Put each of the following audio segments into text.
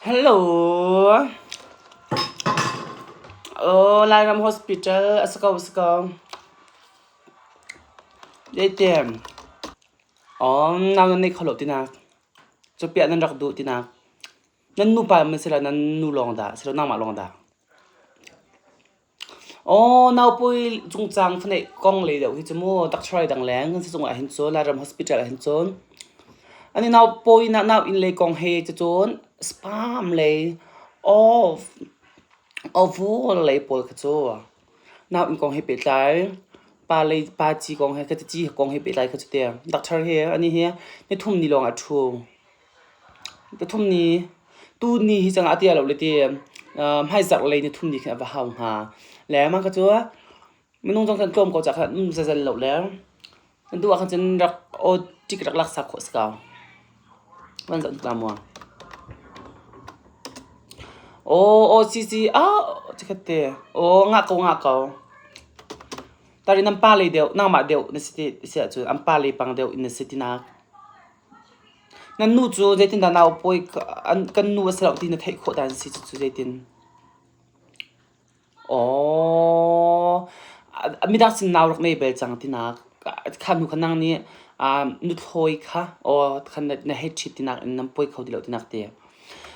Hello. Oh, Lairam Hospital a si ko, a si ko. Zeitin? Oh, nau nan nei kho lo tinak. Cupiah nan rak duh tinak. Nan nupa man sila nan nu lawng dah, silo nangmah lawng dah. Aw, naupawi cungcang faneih kong lei deuh hi cu mu doctor dang leng kan sizung ah hin cun Lairam Hospital ah hin cun ani naupawi na nau inn lei kong he cucun sperm lei aw ovul lei pawl kha cu nau inn kong he pehtlai pa lei pa ci kong he ka ci kong he pehtlai kha cu ti doctor hi ani hi nithum ni lawng ah a ṭhu. Pathum ni tuni hi cang ah ti lo le ti hmaizarh lei ni thum ni khin a va hau hnga. Le mah kha cu minung zong kan tlawm ko caah khan um zazel lo le kan duh ah khan cun rak aw ṭik rak laksak khawh si ko. Van zoh hna maw? Aw aw si si ah cikhat te. Aw ngah ko ngah ko. Tari nan pa lei deuh nangmah deuh na si ti si ahcun an pa lei pang deuh in na si tinak. Nan nu cu zeitindah nau pawi kan nu a si lo ti na theih khawh dan si cucu zeitin? Aw, midang sin nau rak nei bel cang tinak. Kha hnu kha nang nih nuthlawi kha aw khan na hei ṭhit tinak in nan pawi kho ti lo tinak ti.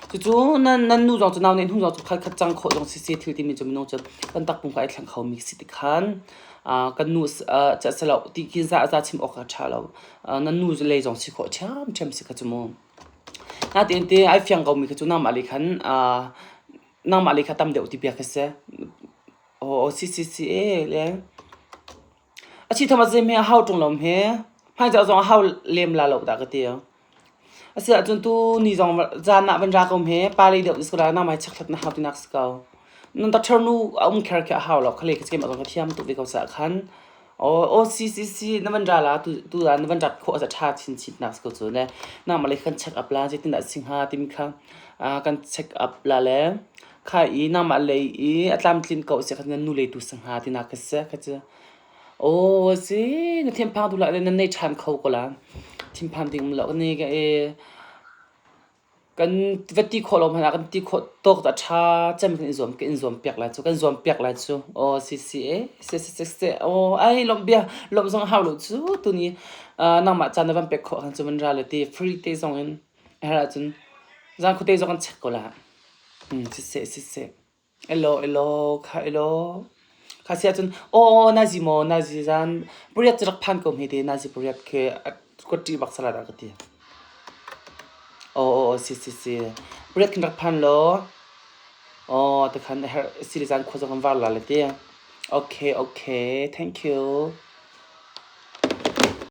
Cucu nan nan nu zong cu nau nih hnu zong cu khat khat cang khawh zong siseh thil timi cu minung cu kan takpum kha ai thleng khomi si ti khan kan nu cu a si lo ti khi za za chim awk a ṭha lo. Nan nu lei zong si khawh ṭhiamṭhiam si kha cu mu. Natein te ai fiang komi kha cu nangmah lei khan nangmah lei kha tam deuh ti bia kha si. Aw si si si e le a si tham a zem he a hau ṭung lo he hmaizarh zong a hau lem la lo dah ka ti. Asiahcun tu ni zong zan ah van ra ko hme, pa lei deuh na si ko lai, nangmah hi chekhlat na hau tinak si ko. Nan doctor nu a um kher khi a hau lo, khale khi keimah zong ka thiam tuk ve ko caah khan. Aw, aw si si si, na van ra la, tu tu ah na van rat khawh a ṭha chinchin nak si ko cu le nangmah lei kan check up la, zeitindah si hnga timi kha kan check up la le kha i nangmah lei i a tlamtlin ko si kha nan nu lei tu si hnga tinak kha si kha cu. Aw a si, na thinphang duh hlah nan nei ṭhan kho ko la. Thinphan ding um lo kan i ka i kan va ti khawh lo hmanh ah kan ti khawh tawk a ṭha cem kan i zuam kan in zuam piak lai cu kan zuam piak lai cu. Aw si si e si si si si aw ai lawmh bia lawmh zong a hau lo cu tuni nangmah caan na van pek khawh khan cu van ra le ti free te zong in a herh ahcun zan khuate zong kan check ko la. Siseh siseh. Elaw elaw kha elaw. Kha si ahcun aw nazi maw nazi zan pariat cu rak phan ko hme te nazi pariat khi ka ṭih bak sala dah ka ti. Aw aw si si si pariat khin rak phan law aw tikhan a herh si le zan khua zong kan var la le ti. Okay okay thank you.